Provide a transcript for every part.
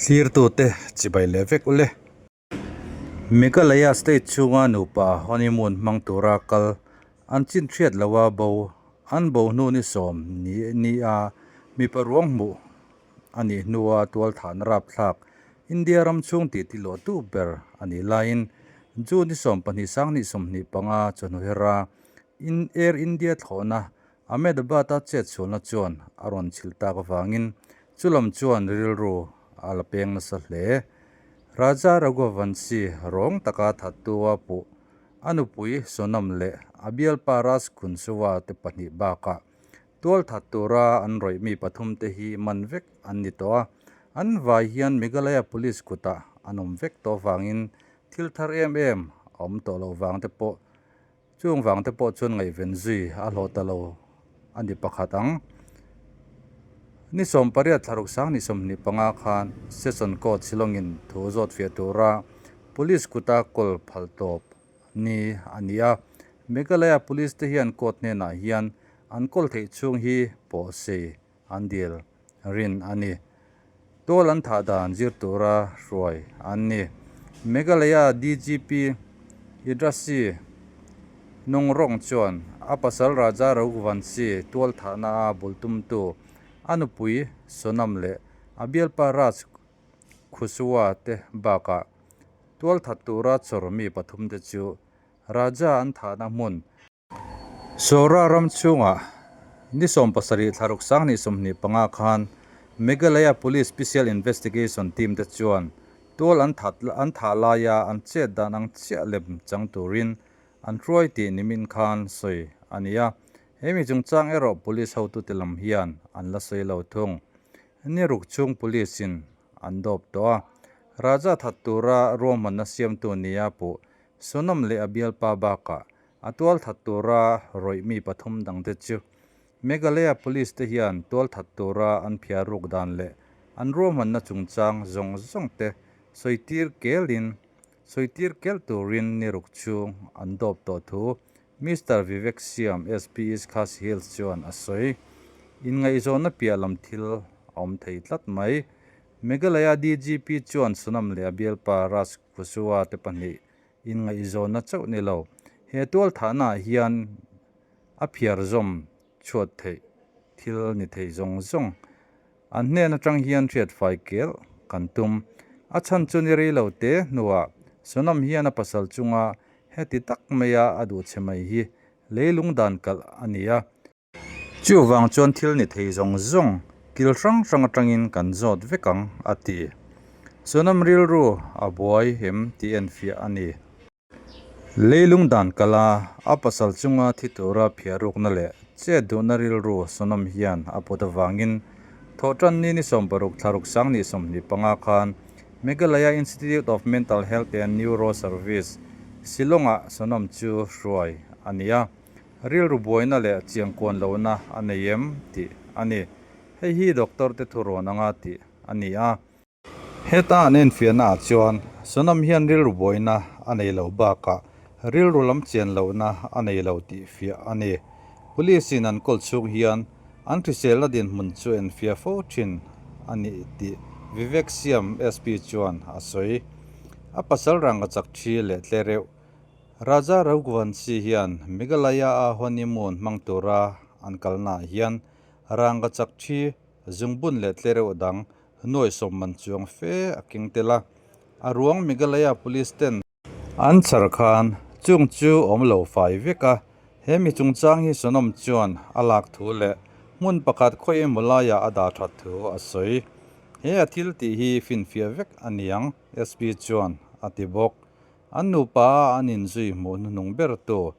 Thlirtute chibai leh vek ule. Meghalaya state chhunga nupa honeymoon hmang tura kal an chin hriat loha bo an bo hnu ni sawm ni ni a mipa ruang hmuh a nih hnua tualthahna rapthlak India ram chhung titi luahtu ber a nih laiin June ni 12 2025 chawhnu hera Air India thlawhna Ahmedabad-a chetchhuahna chuan a rawn chhilh tak avangin chulam chuan rilru a la peng nasa hle. Raja Raghuvanshi rawng taka thattu a puh a nupui Sonam leh a bialpa Raj Kunsuwa te pahnih bakah tual that tura an rawih mi pathum te hi man vek an ni tawh a, an vai hian Meghalaya Police kutah an awm vek tawh avangin thil thar em em a awm tawh loh vang te pawh Chung vang te pawh chuan ngaihven zui a hlawh ta lo a ni pakhat ang. Ni 18 thlaruk sang ni 25 khan Session Court Shillongin thu zawt fiah tura Police kuta kawl phal tawp ni a ni a. Meghalaya Police te hian court hnenah hian an kawl theih chhung hi pawh sei an dil rin a ni. Tual an thah dan zir tura hruai an ni. Meghalaya DGP Idrasi Nungrong chuan a pasal Raja Raghuvanshi tual thahna a bul tumtu a nupui Sonam leh a bialpa Raj Khushwa te bakah tual that tura chawr mi pathum te chu Raja an thahna hmun Sawra ram chhungah ni 17 thlaruk sang ni 25 khan Meghalaya Police Special Investigation Team te chuan tual an that an thah laia an chet dan ang chiah lem chang turin an hruai tih nimin khan sawi a ni a. He mi chungchang erawh Police hotute lam hian an la sawi lo thung. Ni ruk chhung Police in an dawp tawh a. Raja that tura ruahmanna siamtu nia puh Sonam leh a bialpa bakah A tual that tura rawih mi pathum dangte chu Meghalaya Police te hian tual that tura an phiar ruk dan leh an ruahmanna chungchang zawng zawng te sawitir kelin sawitir kel turin ni ruk chhung an dawp tawh thu Mister Vivek Siam SP East Khasi Hills chuan a sawi. Inngaihzawnna piah lam thil a awm thei tlat mai. Meghalaya DGP chuan Sonam leh a bialpa Raj Kushwaha te pahnih Inngaihzawnna chauh ni lo, he tualthahnaah hian a phiar zawm chhuat theih thil ni thei zawng zawng an hnen atang hian hriat fai kel kan tum. A chhan chu ni rei lo te hnuah Sonam hian a pasal chunga heti tak maia a duh che mai hi leilung dan kalh a ni a. Chuvang chuan thil ni thei zawng zawng kil hrang hrang atangin kan zawt vek ang, a ti. Sonam rilru a buai hem tih enfiah a ni. Leilung dan kala a pasal chunga thi tura phiarukna leh chet duhna rilru Sonam hian a put avangin thawhtan ni ni 60 thlaruk sang ni 25 khan Meghalaya Institute of Mental Health and Neuro Service, Shillong-ah Sonam chu hruai a ni a. Rilru buaina leh chiangkuan lohna a nei em tih a ni. Hei hi doctor te thurawn anga tih a ni a. Heta an enfiahna ah chuan Sonam hian rilru buaina a nei loh bakah rilru lam chian lohna a nei lo tih fiah a ni. Police in an kawl chhung hian an hriselna dinhmun chu enfiah fo thin a ni tih Vivek Siam SP chuan a sawi. A pasal ranga chak thi leh tle reuh Raja Raghuvanshi hian Meghalaya-a honeymoon hmang tura an kalnaah hian ranga chak thi, zungbun leh tlereuh dang nuai sawm man chuang fe a keng tel a. A ruang Meghalaya Police ten an chhar khan chung chu awm lo fai vek a, he mi chungchang hi Sonam chuan a lak thu leh hmun pakhat khawi emaw laiah a dah that thu a sawi. He a thil tih hi finfiah vek a niang, SP chuan a ti bawk. An nupa a an inzui hmuh hnuhnung ber tu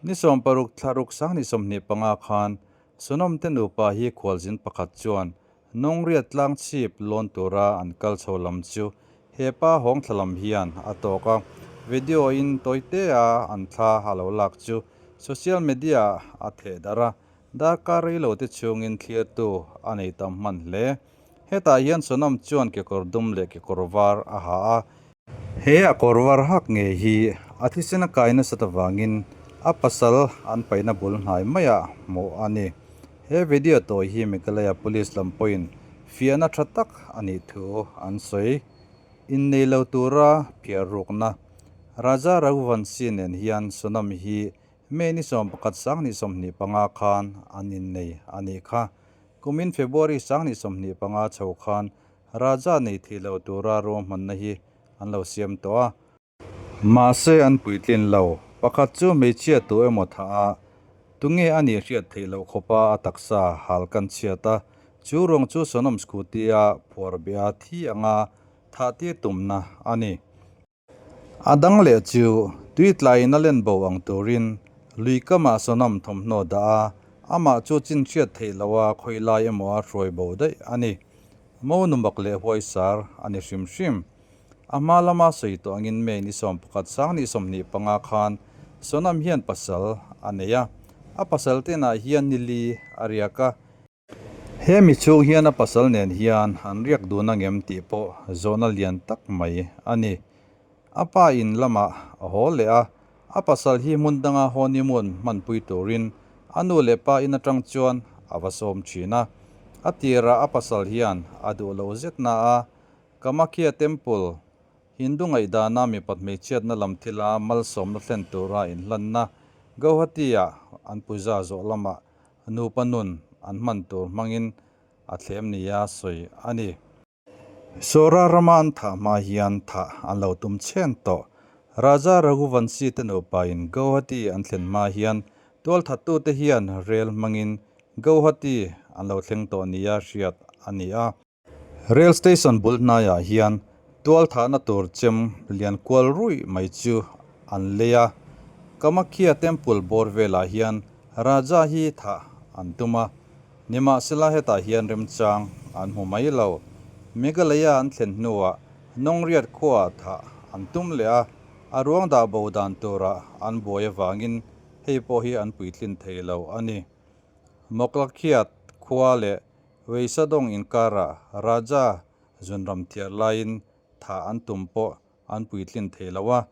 ni 60 thlaruk sang ni 25 khan Sonam te nupa hi khualzin pakhat chuan Nongriat tlang chhip lawn tura an kal chho lam chu he pa hawng thla lam hian a tawk a, video in tawite a an thla a lo lak chu social media ah a theh darh a, darkar reilo te chhungin thlirtu a nei tam hman hle. Hetah hian Sonam chuan kekawr dum leh kekawr var a ha a. He a kawr var hak ngei hi a thisen a kai nasat avangin a pasal an paihna bul hnai maiah hmuh a ni. He video tawi hi Meghalaya Police lam pawhin Fiahna tha tak a nih thu an sawi. Innei lo tura phiar rukna Raja Raghuvanshi nen hian Sonam hi May ni 11 2025 khan an innei a nih kha. Kumin February 2025 chho khan Raja nei thei lo tura ruahmanna hi an lo siam tawh a. Mahse an puitlin lo. Pakhat chu hmeichhia tu emaw thah a, tunge a nih hriat theih loh khawpa a taksa hal kan chhiat a, chu ruang chu Sonam Scooty-a phuar beh a thi anga thah tir tumna a ni. A dang leh chu tui tlaiin a len bo ang turin lui kamah Sonam thawmhnaw dah a, amah chu chin hriat theih loha khawi lai emaw a hruai bo daih a ni. Mo numak leh huaisar a ni hrim hrim. A hma lama sawi tawh angin May ni 11 2025 khan Sonam hian pasal a nei a, a pasal tenah hian ni li a riak a. He mi chhung hian a pasal nen hian an riak dun angem tih pawh zawhna lian tak mai a ni. A pa in lamah a haw leh a, a pasal hi hmun danga honeymoon hmanpui turin a nu leh pa in atang chuan a va sawm thin a. A tirah a pasal hian a duh lo zet na a, Kamakhya Temple, Hindu ngaihdana mipat hmeichhiatna lam thila malsawmna thlen tura inhlanna Gauhati-ah an puja zawh lamah nupa nun an hman tur hmangin a thlem nia sawi a ni. Sora rama an thah hma hian thah an lo tum chhen tawh. Raja Raghuvanshi te nupain Gauhati an thlen hma hian tualthattute hian rel hmangin Gauhati an lo thleng tawh nia hriat a ni a. Rail station bul hnaiah hian tual thahna tur chem lian kual ruih mai chu an lei a, Kamakhya temple bawr velah hian Raja hi thah an tum a, nimahsela hetah hian remchang an hmu mai lo. Meghalaya an thlen hnuah Nongriat khuaah thah an tum leh a, a ruang dah bo dan turah an buai avangin hei pawh hi an puitlin thei lo a ni. Mawklakhiat khua leh Weisadong inkarah Raja zunram thiar laiin thah an tum pawh an puitlin thei lo a.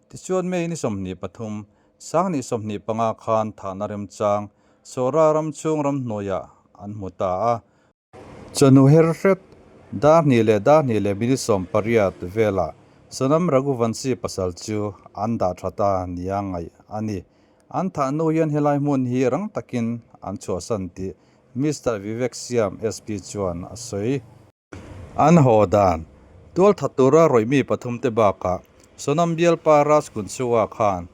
Tichuan May ni 23, 2025 khan thahna remchang Sawra ram chhung ramhnuaiah an hmu ta a. Chawhnu her hret, dar hnih leh dar hnih leh minute 18 velah Sonam Raghuvanshi pasal chu an dah tha ta nia ngaih a ni. An thah hnu hian helai hmun hi rang takin an chhuahsan tih Mister Vivek Siam SP chuan a sawi. An haw dan, tual that tura rawih mi pathum te bakah Sonam bialpa Raj Kunchua khan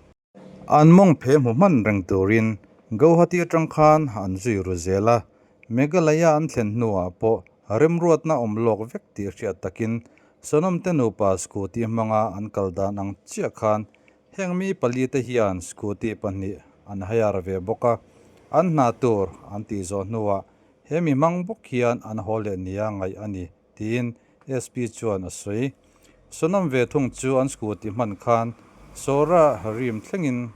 an mawng phe hmu hman reng turin Gauhati atang khan an zui ru zel a, Meghalaya an thlen hnuah pawh remruatna awm lawk vek tih hriat takin Sonam te nupa scooty hmanga an kal dan ang chiah khan Heng mi pali te hian scooty pahnih an hire ve bawk a, an hna tur an tih zawh hnuah he mi hmang bawk hian an haw leh nia ngaih a ni, tiin SP chuan a sawi. Sonam ve thung chu an scooty hman khan Sawra rim thlengin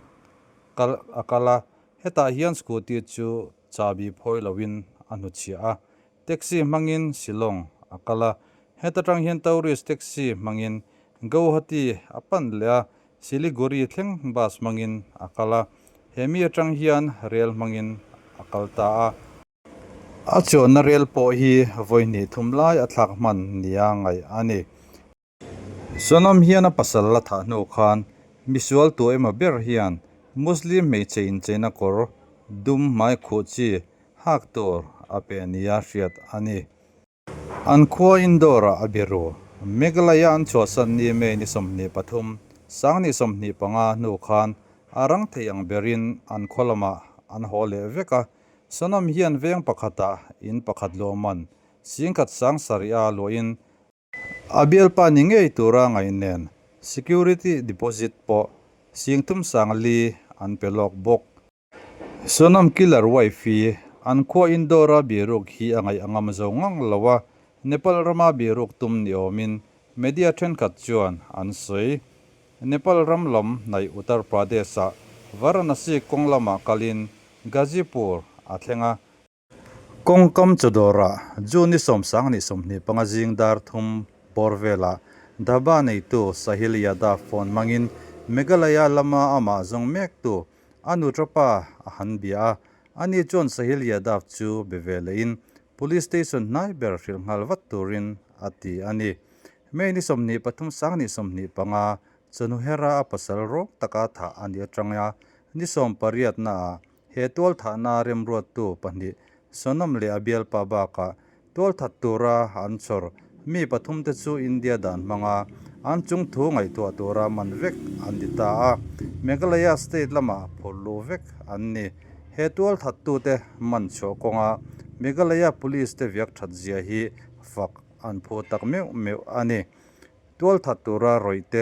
kal a kal a, hetah hian scooty chu chahbi phawi loin a hnuchhiah a, Taxi hmangin Shillong a kal a, heta tang hian tourist taxi hmangin Guwahati a pan leh a, Siliguri thleng bus hmangin a kal a, he mi atang hian rel hmangin a kal ta a. A chuanna rel pawh hi vawi hnih thum lai a thlak hman nia ngaih a ni. Sonam hian a pasal la thah hnu khan misual tu emaw ber hian Muslim hmeichhe incheina kawr dum hmai khuh chi hak tur a pe nia hriat a ni. An khua Indore-ah a biru. Meghalaya an chhuahsan ni May ni 23, 2025 hnu khan a rang thei ang berin an khaw lamah an haw leh vek a. Sonam hian veng pakhatah in pakhat luahman singkhat sang sarih a luahin A bialpa ni ngei tura ngaih nen security deposit pawh singthum sang li an pe lawk bawk. Sonam killer wife hi an khua Indore-a biruk hi a ngaih a ngam zo ngang lo a, Nepal rama biruk tum ni awmin media thenkhat chuan an sawi. Nepal ram lam hnaih Uttar Pradesh-ah Varanasi kawng lamah kalin Ghazipur a thleng a, Kawngkam chawdawrah June ni 20 25 zing dar thum bawr velah dhaba neitu Sahil Yadav phone hmangin Meghalaya lama amah zawng mektu a nutrapa a han bia a, ani chuan Sahil Yadav chu be ve lehin. Police Station hnai ber hrilh nghal vat turin a ti a ni. May ni 23 25 chawhnu hera a pasal rawng taka thah a nih atanga ni 18 naah he tualthahna remruattu pahnih Sonam leh a bialpa bakah tualthat tura an chhawr mi pathumte chu India dan hmanga an chungthu ngaihtuah tura man vek an ni ta a, Meghalaya state lamah phur luh vek an ni. He tualthattute man chhuah kawnga Meghalaya Police te viak that zia hi fak an phu tak meuh meuh a ni. Tualthat tura rawih te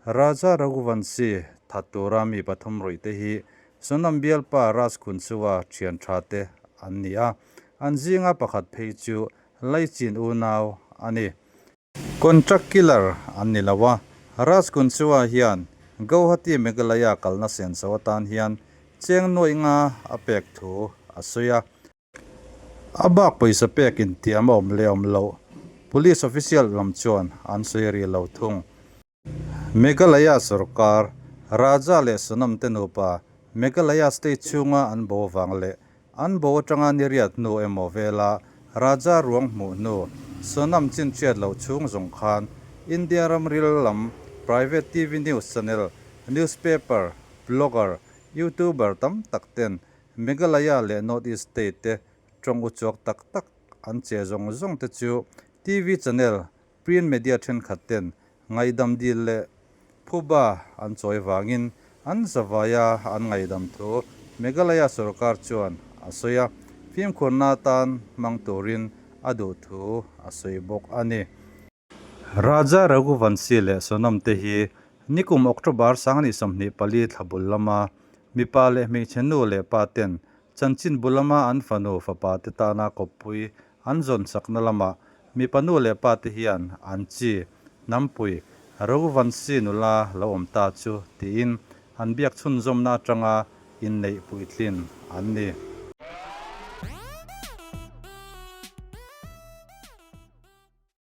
Raja Raghuvanshi that tura mi pathum rawih te hi Sonam bialpa Raj Khunchua thian tha te an ni a, an zinga pakhat phei chu Laichin unau a ni. Contract killer an ni lo a, Raj Khunchua hian Gauhati Meghalaya kalna senso atan hian cheng nuaih nga a pek thu a sawi a. A bak pawisa pek intiam a awm leh awm loh Police official lam chuan an sawi rih lo thung. Meghalaya sorkar, Raja leh Sonam te nupa Meghalaya state chhunga an bo vang leh an bo atanga ni riat hnu emaw vela Raja ruang hmuh hnu Sonam chin hriat loh chhung zawng khan India ramril lam private TV news channel, newspaper, blogger, youtuber tam tak ten Meghalaya leh North East state te tawng uchuak tak tak an che zawng zawng te chu TV channel, print media thenkhat ten ngaihdam dil leh phuba an chawi vangin an zavaia an ngaihdam thu Meghalaya sorkar chuan a sawi a, fimkhurna atan hmang turin a duh thu a sawi bawk a ni. Raja Raghuvanshi leh Sonam te hi nikum October 2024 thla bul lama mipa leh hmeichhe nu leh pa ten chanchin bu lama an fanu fapa te tana kawppui an zawn chakna lamah mipa nu leh pa te hian an chi hnampui Raghuvanshi nula lo awm ta chu tiin an biak chhunzawmna atanga inneih puitlin an ni.